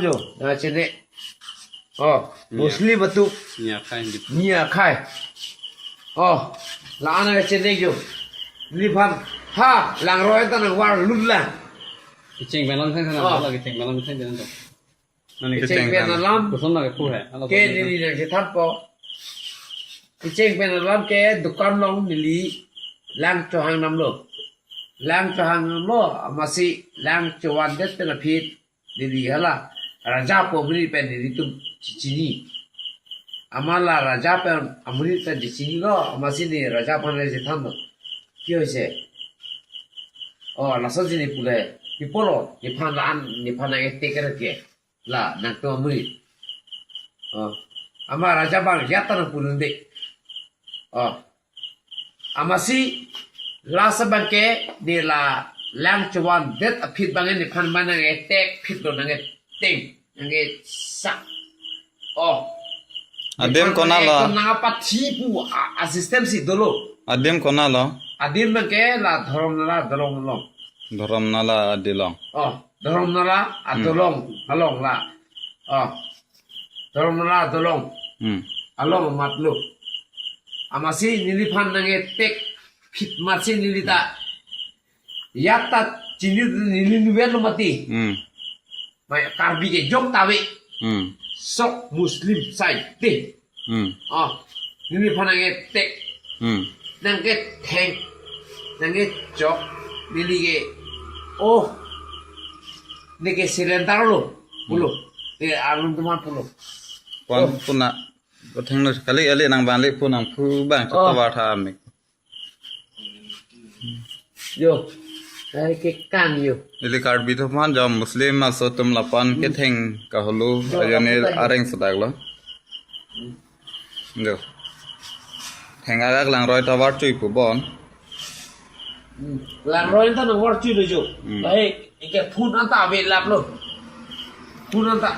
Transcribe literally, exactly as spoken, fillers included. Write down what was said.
Jo, nangchene. Oh, Muslim atum. Niakhai. Niakhai. Oh, la-an nangchene jo. Neliphan ha langroi ta nangvarlut lang. Kecheng pen alam thang thang. Oh. Lagi kecheng pen alam thang thang. Nani kecheng pen alam. Koson lagi pu hai. Ke neli nangchethanpo. Kecheng pen alam ke dukan along neli lang chohang damlo. Lang chohang damlo, amatsi lang chovan det pen aphi neli hala Raja pu amonit pen nelitum chechini. Amat la Raja pen amonit pen chechinilo, amatsi ne Raja aphan le chethanlo. Ki hoise? Oh, laso chini pule, pi pulo, nephan la-an, nephan nang-attack ke. La, nangtum amonit. Oh, amat Raja abang ajat ta nangpulunde. Oh. Amatsi last abang ke ne la lang chovan det aphi abang nephan ma nang-attack phitlo, nang-attack, nang-attack. Oh. Adim nephan konat lo? Nang-attack nangpathi pu a, a system si dolo. Adim konat lo? Adim abang ke la Dhorom Nala adolong along. Dhorom Nala adolong. Oh, Dhorom Nala adolong along la. Oh. Dhorom Nala adolong. Hmm. Along amatlo. Amatsi neliphan nang-attack phit amatsi neli ta ajat ta chini neli nuvet lo mati. Hmm. Mai Karbi kejok ta ave. Hmm. Sok Muslim sai de. Hmm. Oh, neliphan nang-attack. Hmm. Nangketheng. Nangkechok. Neli ke. Oh. Neke surrender lo. Pulo. Hmm. Eh, alun teman pulo. Pon puna. Ketheng lo kali kali nang bang le pu nang pu bang. Oh. Chakka bartha amik. Jo. Ai ke kan jo. Ili Karbi atum aphan jo Muslim aso atum lapu-an ketheng kaholo. Jo, ajo ne lapu-an areng sedak lo. Jo. Theng agak langroi ta varchui pu bon. Hmm. Langroi ta nang varchui lo jo. Hmm. Baik, ike phone anta ave lap lo. Phone anta.